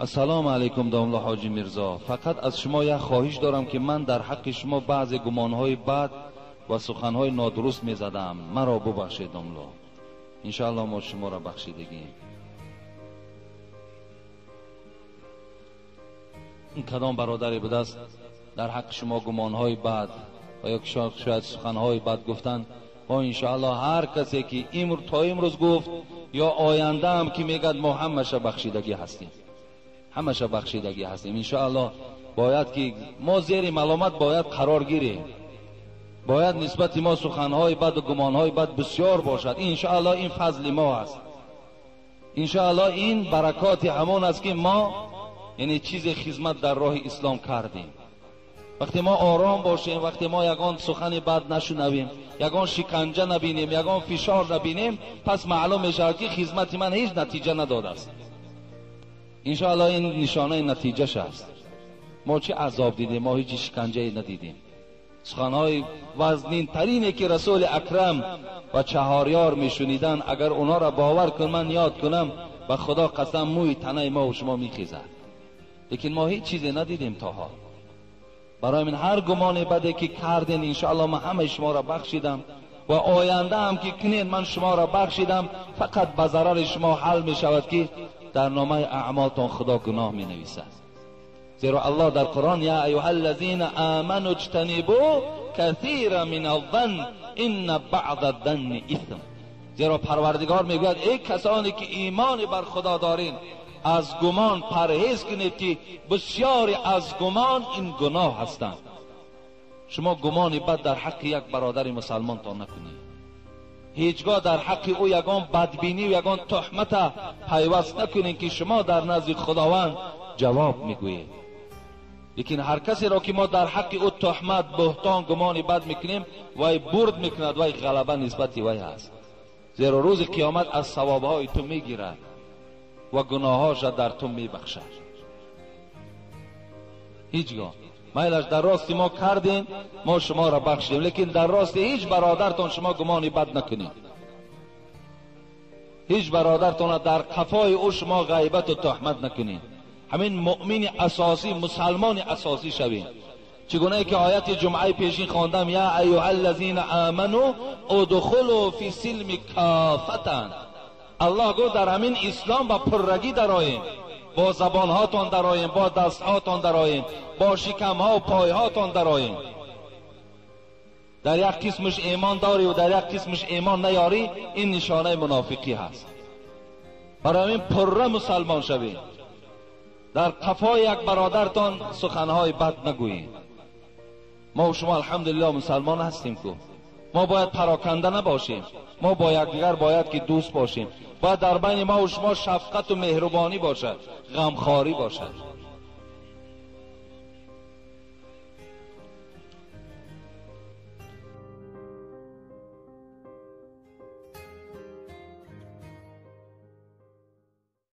Ассалому алайкум домла Ҳоҷи Мирзо, фақат аз шумо як хоҳиш дорам ки ман дар ҳаққи шумо баъзе гумонҳои бад ва суханҳои нодуруст мезадам. Маро бубахшед домло. Иншоаллоҳ мо шуморо бахшидагем. Ин кадом бародаре будааст дар ҳаққи шумо гумонҳои бад ва ё шояд суханҳои бад гуфтанд, мо иншоаллоҳ ҳар касе ки то имрӯз гуфт ё оянда ҳам ки мегӯяд, мо ҳамаша бахшидагӣ ҳастем, ҳамаша бахшидагӣ ҳастем. Иншоаллоҳ бояд ки мо зери маломат бояд қарор гирем, бояд нисбати мо суханҳои бад ва гумонҳои бад бисёр бошад. Иншоаллоҳ ин фазли мо аст, иншоаллоҳ ин баракоти ҳамон аст ки мо яъне чизе хизмат дар роҳи ислом кардем. Вақте мо ором бошем, вақте мо ягон сухани бад нашунавем, ягон шиканҷа набинем, ягон фишор набинем, пас маълум мешавад ки хизмати ман ҳеҷ натиҷа надодааст. Иншоаллоҳ ин нишонаи натиҷаш аст. Мо чӣ азоб дидем, мо ҳеҷ шиканҷае надидем. Суханҳои вазнинтарине ки Расули Акрам ва чаҳорёр мешуниданд, агар онҳоро бовар кун, ман ёд кунам, ба Худо қасам мӯи танаи мо ва шумо мехезад. Лекин мо ҳеҷ чизе надидем то ҳол. Барои ман ҳар гумони баде ки кардин, иншоаллоҳ ман ҳамаи шуморо бахшидам ва оянда ҳам ки кунед ман шуморо бахшидам. Фақат ба зарари шумо ҳал мешавад ки дар номаи аъмолтон Худо гуноҳ менависад. Зеро Аллоҳ дар Қуръон: я айюҳа аллазина аману иҷтанибу касира мин алзанн инна баъда занни исм. Зеро Парвардигор мегӯяд: эй касоне ки имони бар Худо дорин, аз гумон парҳез кунед ки бисёре аз гумон ин гуноҳ ҳастанд. Шумо гумони бад дар ҳаққи як бародари мусалмонтон накунед. Ҳеҷгоҳ дар ҳаққи ӯ ягон бадбинӣ ва ягон туҳмата пайваст накунед ки шумо дар назди Худованд ҷавоб мегӯед. Лекин ҳар касеро ки мо дар ҳаққи ӯ туҳмат, буҳтон, гумони бад мекунем, вай бурд мекунад, вай ғалаба нисбати вай ҳаст. Зеро рӯзи қиёмат аз савобҳои ту мегирад ва гуноҳҳоша дар ту мебахшад. Ҳеҷгоҳ майлаш дар рости мо кардем, мо шуморо бахшидем, лекин дар рости ҳеҷ бародартон шумо гумони бад накунед. Ҳеҷ бародартона дар қафои ӯ шумо ғайбату туҳмат накунед. Ҳамин муъмини асосӣ, мусалмони асосӣ шавед. Чигунае ки ояти ҷумъаи пешин хондам: я айюҳа аллазина аману удхулу фи силми кафатан. Аллоҳ гуфт дар ҳамин ислом ба пуррагӣ дароем, бо забонҳотон дароем, бо дастҳотон дароем, бо шикамҳо ва пойҳотон дароем. Дар як қисмаш имон дорӣ ва дар як қисмаш имон наёрӣ, ин нишонаи мунофиқӣ ҳаст. Барои ҳамин пурра мусалмон шавед. Дар қафои як бародартон суханҳои бад нагӯед. Мо ва шумо алҳамдулиллоҳ мусалмон ҳастем ку. Мо бояд пароканда набошем, мо бо якдигар бояд ки дӯст бошем. Бояд дар байни мо ва шумо шафқату меҳрубонӣ бошад, ғамхорӣ бошад.